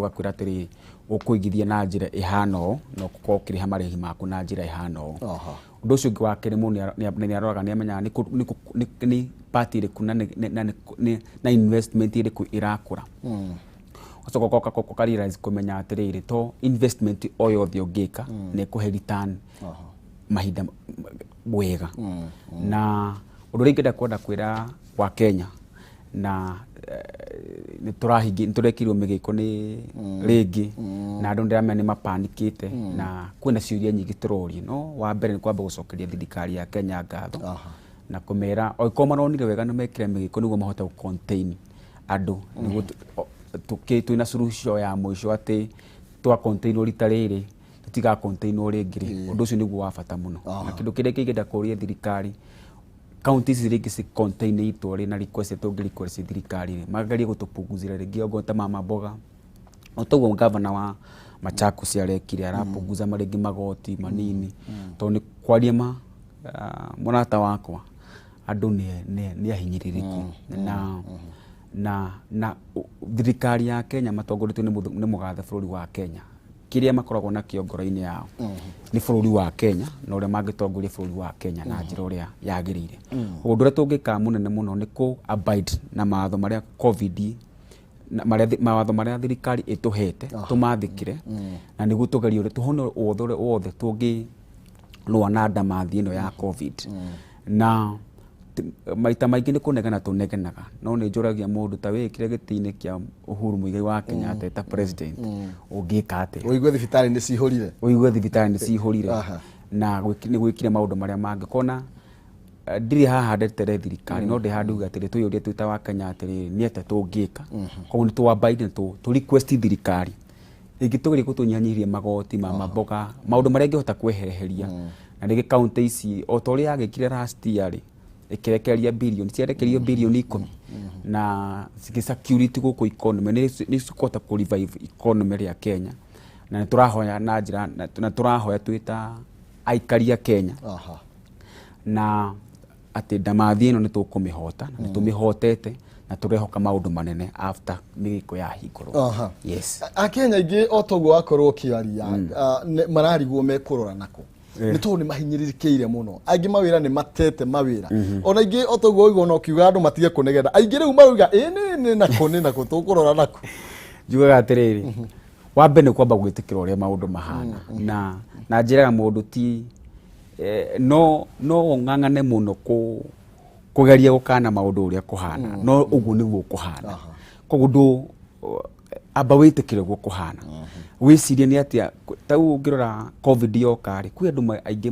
Ũgakwĩra atĩrĩrĩ, ũkũigithia na njĩra ĩhana ũũ na ũgũkorwo ũkĩrĩha marĩhi maku na njĩra ĩhana ũũ. Ũndũ ũcio ũngĩ wa kerĩ, mũndũ nĩ aroraga, nĩ amenyaga nĩ part ĩrĩkũ na investment ĩrĩkũ ĩrakũra. Ũgacoka ũgoka ũka realize kũmenya atĩrĩrĩ, to investment o yothe ũngĩka nĩ ĩkũhe return mahinda wega. Na ũndũ ũrĩa ingĩenda kwenda kwĩra wa Kenya na nĩ tũrahingi, nĩ tũrekĩrirwo mĩgĩko nĩ rĩngĩ na andũ ndĩramenya nĩ mapanikĩte na kwĩna ciũria nyingĩ tũroria. No wa mbere nĩ kwamba gũcokeria thirikari ya Kenya ngatho na kũmera angĩkorwo maronire wega nĩ mekĩre mĩgĩko nĩguo mahote gũ contain andũ, nĩguo twĩna suluhisho ya mũico atĩ twa containwo rita rĩrĩ tũtiga containwo rĩngĩ rĩ. Ũndũ ũcio nĩguo wa bata mũno. Na kĩndũ kĩrĩa kĩngĩenda kũria thirikari, kaunti ici rĩngĩ ci containĩtwo rĩ, na request tũngĩ request thirikari rĩ, magerie gũtũpunguzĩra rĩngĩ okorwo ta mama mboga, o toguo gavana wa Machakos arekire, arapunguza rĩngĩ magoti manini, tondũ nĩ kwaria ma, mũrata wakwa, andũ nĩ ahinyĩrĩrĩku na thirikari ya Kenya matongoretio nĩ mũgathe bũrũri wa Kenya, kĩrĩa makoragwo nakĩo ngoro-inĩ yao nĩ bũrũri wa Kenya na ũrĩa mangĩtongoria bũrũri wa Kenya na njĩra ũrĩa yagĩrĩire. Ũndũ ũrĩa tũngĩka mũnene mũno nĩ kũ abide na mawatho marĩa COVID na marĩa mawatho marĩa thirikari ĩtũhete, tũmathĩkĩre na nĩguo tũgerie ũrĩa tũhone wothe ũrĩa wothe tũngĩrũa na ndamathi ĩno ya COVID. Na maita maingĩ nĩ kũnegena tũnegenaga, no nĩ njũragia mũndũ ta wĩkire gĩtĩ-inĩ kĩa Uhuru Muigai wa Kenyatta ta president, ũngĩka atĩa? Ũigue thibitarĩ nĩ cihũrire. Ũigue thibitarĩ nĩ cihũrire na nĩ gwĩkire maũndũ marĩa mangĩ kona. Ndirĩ haha ndetere thirikari, no ndĩ haha nduge atĩrĩ, twĩyũrie twĩ ta wa Kenya atĩrĩrĩ, nĩ atĩa tũngĩka? Koguo nĩ tũ abide na tũ request thirikari ĩngĩ tũgerie gũtũnyihanyihĩria magoti ma mamboga, maũndũ marĩa ĩngĩhota kwehereheria, na rĩngĩ kaunti ici o ta ũrĩa yagĩkire last year rĩ, ĩkĩrekereria birioni, ciarekererio birioni 10 na cigĩ security gũkũ economy nĩ cikũhota kũ revive economy rĩa Kenya. Na nĩ tũrahoya na njĩra na tũrahoya twĩ ta aikari a Kenya na atĩ ndamathi ĩno nĩ tũkũmĩhota na nĩ tũmĩhotete na tũrehoka maũndũ manene after mĩgĩko yahingũrwo. Yes. Akenya aingĩ, o toguo wakorwo ũkĩaria, mararigwo mekũrora nako nĩ tondũ nĩ mahinyĩrĩrĩkĩire mũno. Angĩ mawĩra nĩ matete mawĩra, ona ingĩ o toguo ũigua na ũkiuga andũ matige kũnegena, aingĩ rĩu marauga ĩ nĩ nĩ nako tũkũrora nako. Njugaga atĩrĩrĩ, wa mbere nĩ kwamba gwĩtĩkĩra ũrĩa maũndũ mahana na njĩraga mũndũ ti no ũng'ang'ane mũno kũgeria gũkana maũndũ ũrĩa kũhana, no ũguo nĩguo kũhana. Koguo ndũ amba wĩtĩkĩre ũguo kũhana, wĩcirie nĩ atĩa. Ta rĩu ũngĩrora COVID yoka rĩ, kwĩ andũ aingĩ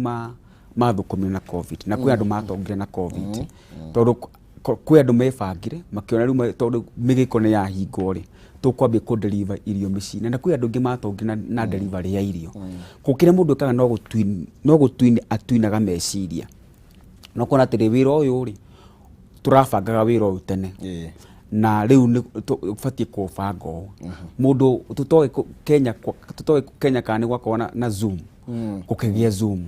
mathũkũmire na COVID na kwĩ andũ matongire na COVID, tondũ kwĩ andũ mebangire makĩona rĩu tondũ mĩgĩko nĩ yahingwo rĩ, tũkwambia kũ deliver irio mĩciĩ-inĩ, na kwĩ andũ angĩ matongire na delivery ya irio. Kũkĩrĩa mũndũ ekaga no gũtwin atwinaga meciria no kuona atĩrĩ, wĩra ũyũ rĩ, tũrabangaga wĩra ũyũ tene na rĩu nĩ ũbatiĩ kũbanga ũũ. Mũndũ tũtoĩ Kenya tũtoĩ Kenya kana nĩ gwakorwo na Zoom, gũkĩgĩa Zoom,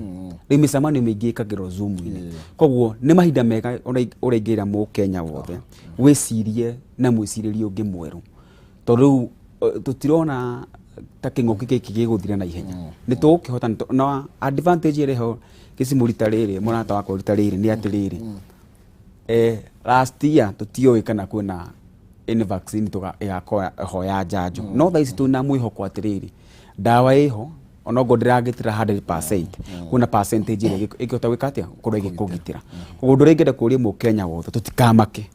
rĩu mĩcemanio mĩingĩ ĩkagĩrwo Zoom-inĩ. Koguo nĩ mahinda mega ũrĩa ingĩra mũkenya wothe wĩcirie na mwĩcirĩrie ũngĩ mwerũ, tondũ rĩu tũtirona ta kĩng'ũki gĩkĩ gĩgũthira na ihenya. Nĩ tũgũkĩhota na advantage ĩrĩ ho gĩcimũ rita rĩrĩ, mũrata wakwa, rita rĩrĩ nĩ atĩrĩrĩ, last year tũtiũĩ kana kwĩna any vaccine ĩgakorwo ho ya njanjo, no thaa ici twĩna mwĩhoko atĩrĩrĩ, ndawa ĩho, onokorwo ndĩragitĩra 100%, kwĩna percentage ĩrĩa ĩngĩhota gwĩka atĩa, gũkorwo ĩgĩkũgitĩra. Koguo ũndũ ũrĩa ingĩenda kũria mũkenya wothe, tũtikamake,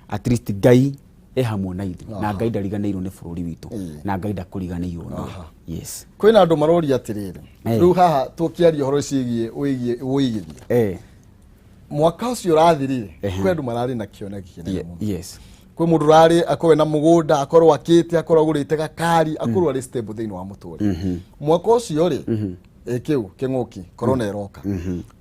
at least Ngai e hamwe na ithuĩ na Ngai ndariganĩirwo nĩ bũrũri witũ na Ngai ndakũriganĩirwo nĩwe. Yes. Kwĩna andũ maroria atĩrĩrĩ, rĩu haha tũkĩaria ũhoro ciĩgiĩ wĩgiĩ ũigithia, mwaka ũcio ũrathirire, kwĩ andũ mararĩ na kĩoneki kĩnene mũno. Kwĩ mũndũ ũrarĩ akorwo na mũgũnda, akorwo akĩte, akorwo agũrĩte gakari, akorwo arĩ stable thĩinĩ wa mũtũrĩre. Mwaka ũcio rĩ, kĩu kĩng'ũki corona ĩroka,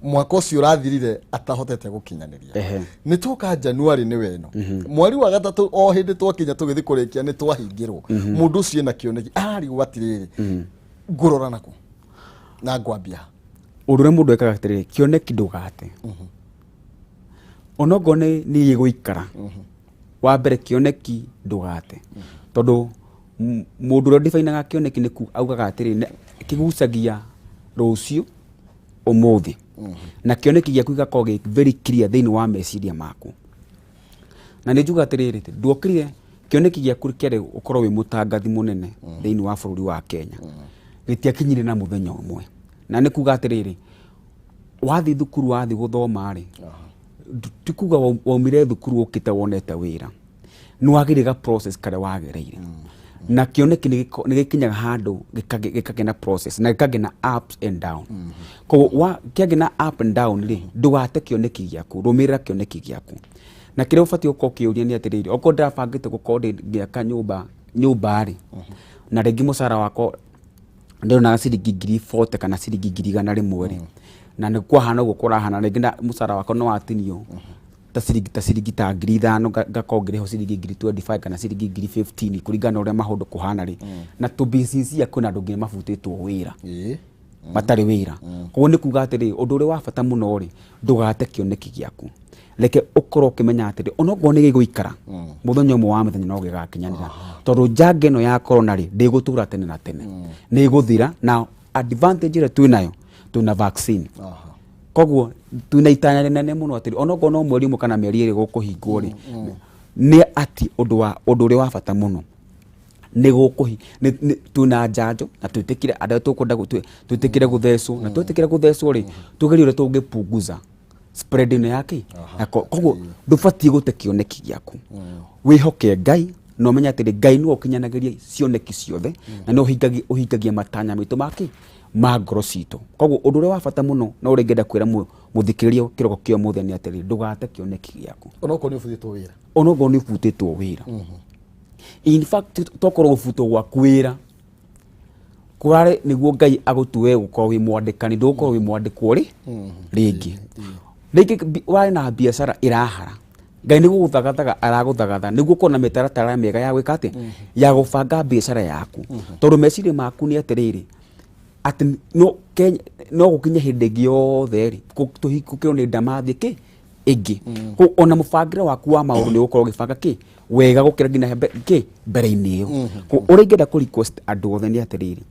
mwaka ũcio ũrathirire atahotete gũkinyanĩria. Nĩ twoka January, nĩ weno mweri wa gatatũ, o hĩndĩ twakinya tũgĩthiĩ kũrĩkia nĩ twahingĩrwo. Mũndũ ũcio ena kĩoneki ararigwo atĩrĩrĩ, ngũrora nakũ na ngwambia ha? Ũndũ ũrĩa mũndũ ekaga atĩrĩrĩ, kĩoneki ndũgate onokorwo nĩ gĩgũikara. Wa mbere, kĩoneki ndũgate, tondũ Mũndũ ũrĩa ũdefinaga kĩoneki nĩ augaga atĩrĩ, kĩgucagia rũciũ ũmũthĩ, na kĩoneki gĩaku gĩgakorwo gĩ very clear thĩinĩ wa meciria maku. Na nĩ njuga atĩrĩrĩ, nduokire kĩoneki gĩaku kĩarĩ ũkorwo wĩ mũtangathi mũnene thĩinĩ wa bũrũri wa Kenya, gĩtiakinyire na mũthenya ũmwe. Na nĩ kuga atĩrĩrĩ, wathiĩ thukuru, wathiĩ gũthoma rĩ, ti kuga waumire thukuru ũkĩte wonete wĩra. Nĩ wagĩrĩire ga process karĩa wagereire, na kĩoneki nĩ gĩkinyaga handũ gĩkagĩa na process na gĩkagĩa na ups and down. Koguo kĩagĩa na up and down rĩ, ndũgate kĩoneki gĩaku, rũmĩrĩra kĩoneki gĩaku. Na kĩrĩa ũbatiĩ gũkorwo ũkĩũria nĩ atĩrĩrĩ, okorwo ndĩrabangĩte gũkorwo ngĩaka nyũmba rĩ, na rĩngĩ mũcara wakwa ndĩronaga ciringi 40,000 kana ciringi 100,000 rĩ, na nĩ kwahana ũguo kũrahana, rĩngĩ na mũcara wakwa nĩ watinio ta ciringi ta 5,000, ngakorwo ngĩrĩhwo ciringi 25,000 kana ciringi 15,000 kũringana na ũrĩa maũndũ kũhana rĩ, na to be sincere, kwĩna andũ nginya mabutĩtwo wĩra, matarĩ wĩra. Koguo nĩ kuga atĩrĩ, ũndũ ũrĩa wa bata mũno rĩ, ndũgate kĩoneki gĩaku. Reke ũkorwo ũkĩmenya atĩrĩ, onokorwo nĩ gĩgũikara, mũthenya ũmwe wa mĩthenya no gĩgakinyanĩra, tondũ njanga ĩno ya corona rĩ, ndĩgũtũra tene na tene, nĩ ĩgũthira. Na advantage ĩrĩa twĩnayo, twĩna vaccine. Koguo twĩna itanya rĩnene mũno atĩrĩ, onokorwo no mweri ũmwe kana mĩeri 2 gũkũhingwo rĩ, nĩ atĩ ũndũ ũrĩa wa bata mũno nĩ gũkũhi twĩna njanjo, na twĩtĩkire andũ arĩa tũkwenda twĩtĩkĩre gũthecwo, na twĩtĩkĩre gũthecwo rĩ, tũgerie ũrĩa tũngĩpunguza spread ĩno ya kĩ ya koguo ndũbatiĩ gũte kĩoneki gĩaku. Wĩhoke Ngai na ũmenye atĩrĩ, Ngai nĩwe ũkinyanagĩria cioneki ciothe, na nĩwe ũhingagia matanya maitũ makĩ ma ngoro citũ. Koguo ũndũ ũrĩa wa bata mũno na ũrĩa ingĩenda kwĩra mũthikĩrĩria kĩroko kĩa ũmũthĩ nĩ atĩrĩ, ndũgate kĩoneki gĩaku. Onokorwo nĩ ũbutĩtwo wĩra. Onokorwo nĩ ũbutĩtwo wĩra. In fact, tokorwo gũbutwo gwaku wĩra kũrarĩ nĩguo Ngai agũtue gũkorwo wĩ mwandĩkani, ndũgũkorwo wĩ mwandĩkwo rĩ rĩngĩ. Rĩngĩ warĩ na biacara ĩrahara, Ngai nĩ gũgũthagathaga aragũthagatha nĩguo ũkorwo na mĩtaratara mĩega ya gwĩka atĩ ya gũbanga biacara yaku, tondũ meciria maku nĩ atĩrĩrĩ, atĩ no Kenya no gũkinye hĩndĩ ĩngĩ yothe rĩ, tũhingũkĩrwo nĩ ndamathi kĩ ĩngĩ. Koguo ona mũbangĩre waku wa maũndũ nĩ ũgũkorwo ũgĩbanga kĩ wega gũkĩra nginya kĩ mbere-inĩ ĩyo. Koguo ũrĩa ingĩenda kũ request andũ othe nĩ atĩrĩrĩ,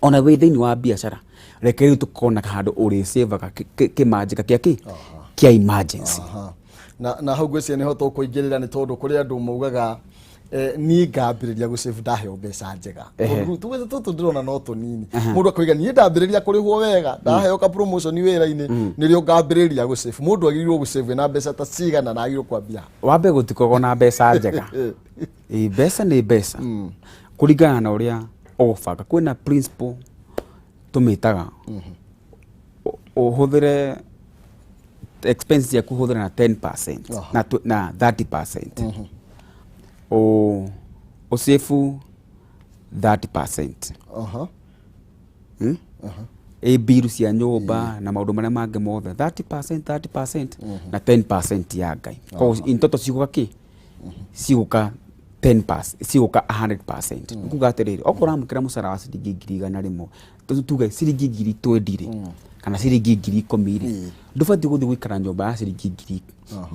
ona wĩ thĩinĩ wa biacara, reke rĩu tũkorwo na handũ ũrĩcĩvaga kĩmanjĩka kĩa kĩ kĩa emergency. Aha. Na hau ngwĩciria nĩho tũkũingĩrĩra, nĩ tondũ kũrĩ andũ maugaga, niĩ ngambĩrĩria gũsave ndaheo mbeca njega. Tondũ rĩu tũbeca tũtũ ndĩrona no tũnini. Mũndũ akoiga, niĩ ndambĩrĩria kũrĩhwo wega, ndaheo ka promotion wĩra-inĩ, nĩrĩo ngambĩrĩria gũsave. Mũndũ agĩrĩirwo gũsave na mbeca ta cigana, na agĩrĩirwo kwambia? Wambe gũtikoragwo na mbeca njega. Ĩ, mbeca nĩ mbeca kũringana na ũrĩa ũgũbanga. Kwĩna principle tũmĩtaga, ũhũthĩre expense ciaku, ũhũthĩre na 10% na 30%, ũsave 30%. Ĩ biru cia nyũmba na maũndũ marĩa mangĩ mothe, 30%, 30% na 10% ya Ngai. Koguo in total cigũka kĩ cigũka 10%, cigũka 100%. Nĩ kuga atĩrĩrĩ, okorwo ũramũkĩra mũcara wa ciringi 100,000, tuge ciringi 20,000 rĩ, kana ciringi 10,000 rĩ, ndũbatiĩ gũthiĩ gũikara nyũmba ya ciringi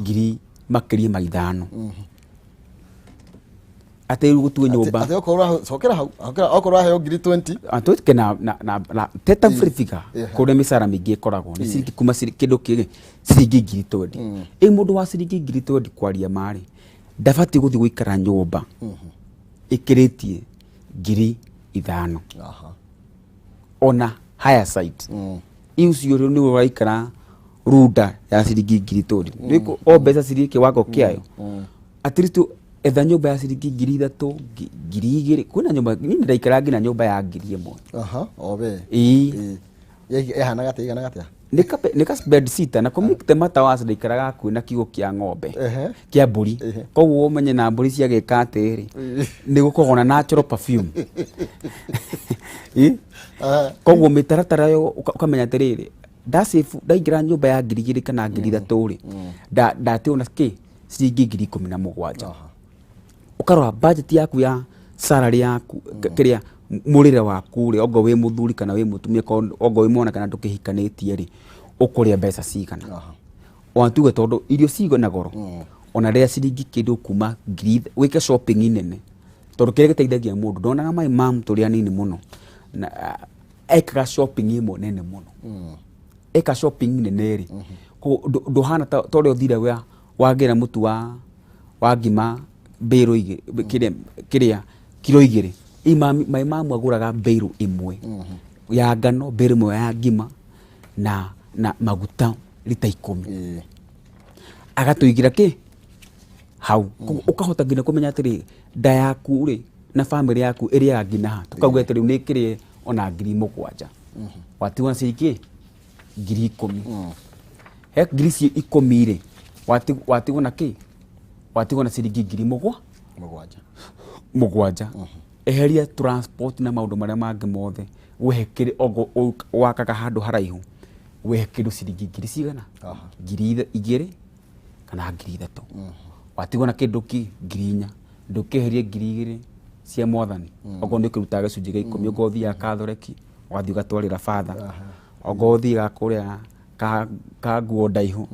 ngiri makĩria ma 5, atĩ rĩu gũtue nyũmba. Atĩ okorwo cokera hau, okorwo ũraheo 20,000. Twĩke na teta free figure. Kũrĩa mĩcara mĩingĩ ĩkoragwo nĩ ciringi kuma kĩndũ kĩrĩ ciringi 20,000. Ĩ mũndũ wa ciringi 20,000, kwaria marĩ, ndabatiĩ gũthiĩ gũikara nyũmba ĩkĩrĩtie 5,000. Ona higher side icio rĩu nĩwe ũraikara runda ya ciringi 20,000. Nĩ o mbeca cirĩ kĩwango kĩayo. At least etha nyũmba ya ciringi 3,000, 2,000. Kwĩna nyũmba, niĩ ndaikara nginya nyũmba ya 1,000. Aha, o we. Ĩĩ. Ĩĩ. Ĩhanaga atĩa, ĩiganaga atĩa? Nĩ ka bed sitter na kũmĩte matawas, ndaikaraga hakuhĩ na kiugũ kĩa ng'ombe, kĩa mbũri. Koguo ũmenye na mbũri ciagĩka atĩrĩ, nĩ gũkoragwo na natural perfume. Ĩ? Koguo mĩtaratara ĩyo ũkamenya atĩrĩrĩ, ndasave, ndaingĩra nyũmba ya 2,000 kana 3,000 rĩ, ndatĩo na kĩ ciringi 17,000. Ũkarora budget yaku ya salary yaku, kĩrĩa mũrĩre waku rĩ, ongo wĩ mũthuri kana wĩ mũtumia, ongo wĩ mwana kana ndũkĩhikanĩtie rĩ, ũkũrĩa mbeca cigana. Ona tuge tondũ irio cigana goro, ona rĩrĩa ciringi kĩndũ kuma wĩke shopping nene. Tondũ kĩrĩa gĩteithagia mũndũ, ndonaga my mom tũrĩ anini mũno na ekaga shopping ĩmwe nene mũno. Eka shopping nene rĩ, koguo ndũhana ta ũrĩa ũthire wagĩra mũtu wa ngima mbĩrũ igĩrĩ, kĩrĩa kiro 2. My mom agũraga mbĩrũ ĩmwe ya ngano, mbĩrũ ĩmwe ya ngima na maguta rita 10. Agatũigĩra kĩ hau. Koguo ũkahota nginya kũmenya atĩrĩ, nda yaku rĩ na family yaku ĩrĩaga nginya ha. Tũkauga atĩ rĩu nĩ ĩkĩrĩe ona 7,000, watigwo na ciringi 10,000. He ngiri icio 10 rĩ, watigwo na kĩ? Watigwo na ciringi ngiri 7. 7. Eheria transport na maũndũ marĩa mangĩ mothe, wehe kĩrĩ ogo wakaga handũ haraihu, wehe kĩndũ ciringi ngiri cigana? 2,000 kana 3,000. Watigwo na kĩndũ ki 4,000. Ndũkĩeherie 2,000 cia mwathani, okorwo nĩ ũkĩrutaga gĩcunjĩ gĩa 10, okorwo ũthiaga Katholeki ũgathiĩ ũgatwarĩra father, okorwo ũthiaga kũrĩa ka nguo ndaihu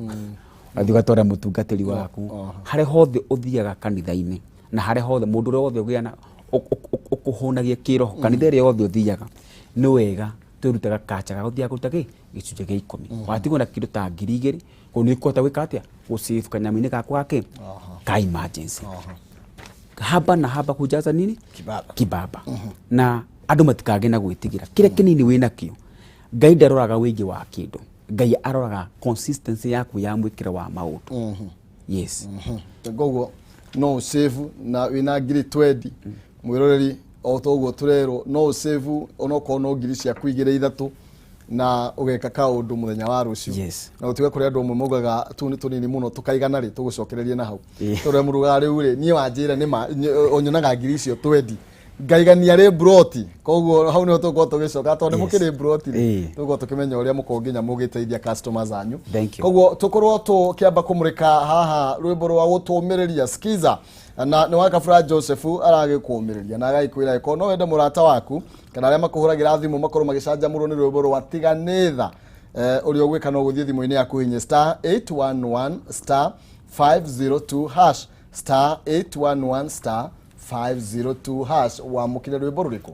ũgathiĩ ũgatwarĩra mũtungatĩri waku. Harĩa hothe ũthiaga kanitha-inĩ na harĩa hothe mũndũ ũrĩa wothe ũgĩa na ũkũhũnagia kĩroho, kanitha ĩrĩa yothe ũthiaga, nĩ wega twĩrutaga kacha ga gũthiaga kũruta kĩ gĩcunjĩ gĩa 10. Watigwo na kĩndũ ta 2,000, koguo nĩ ũkũhota gwĩka atĩa? Gũsave kanyamũ-inĩ gaku gakĩ ka emergency. Haba na haba kujaza nini? Kibaba. Kibaba. Na andũ matikagĩe na gwĩtigĩra kĩrĩa kĩnini wĩnakĩo. Ngai ndaroraga wĩingĩ wa kĩndũ, Ngai aroraga consistency yaku ya mwĩkĩre wa maũndũ. Yes. Koguo no ũsave na wĩna ngiri 20, mwĩroreri, o ta ũguo tũrerwo no ũsave onokorwo no ngiri ciaku 2, 3 na ũgeka kaũndũ mũthenya wa rũciũ. Na gũtiga kũrĩ andũ amwe maugaga tũu nĩ tũnini mũno, tũkaigana rĩ, tũgũcokererie na hau. Tondũ mũrugaga rĩu rĩ, niĩ wanjĩra nĩ ma ũnyonaga ngiri icio 20 ngaigania rĩ mburoti. Koguo hau nĩho tũgũkorwo tũgĩcoka tondũ nĩ mũkĩrĩ mburoti rĩ, tũgũkorwo tũkĩmenya ũrĩa mũkorwo nginya mũgĩteithia customers anyu. Thank you. Koguo tũkorwo tũkĩamba kũmũrĩka haha rwĩmbo rwa gũtũmĩrĩria skiza, na nĩ wa Kabura Joseph aragĩkũmĩrĩria na agagĩkwĩra ĩkorwo no wende mũrata waku kana arĩa makũhũragĩra thimũ makorwo magĩcanjamũrwo nĩ rwĩmbo rwa tiganĩtha. Ũrĩa ũgwĩka no gũthiĩ thimũ-inĩ yaku hinye star 811 star 502 hash, star 811 star 502 hash. Wamũkĩre rwĩmbo rũrĩkũ?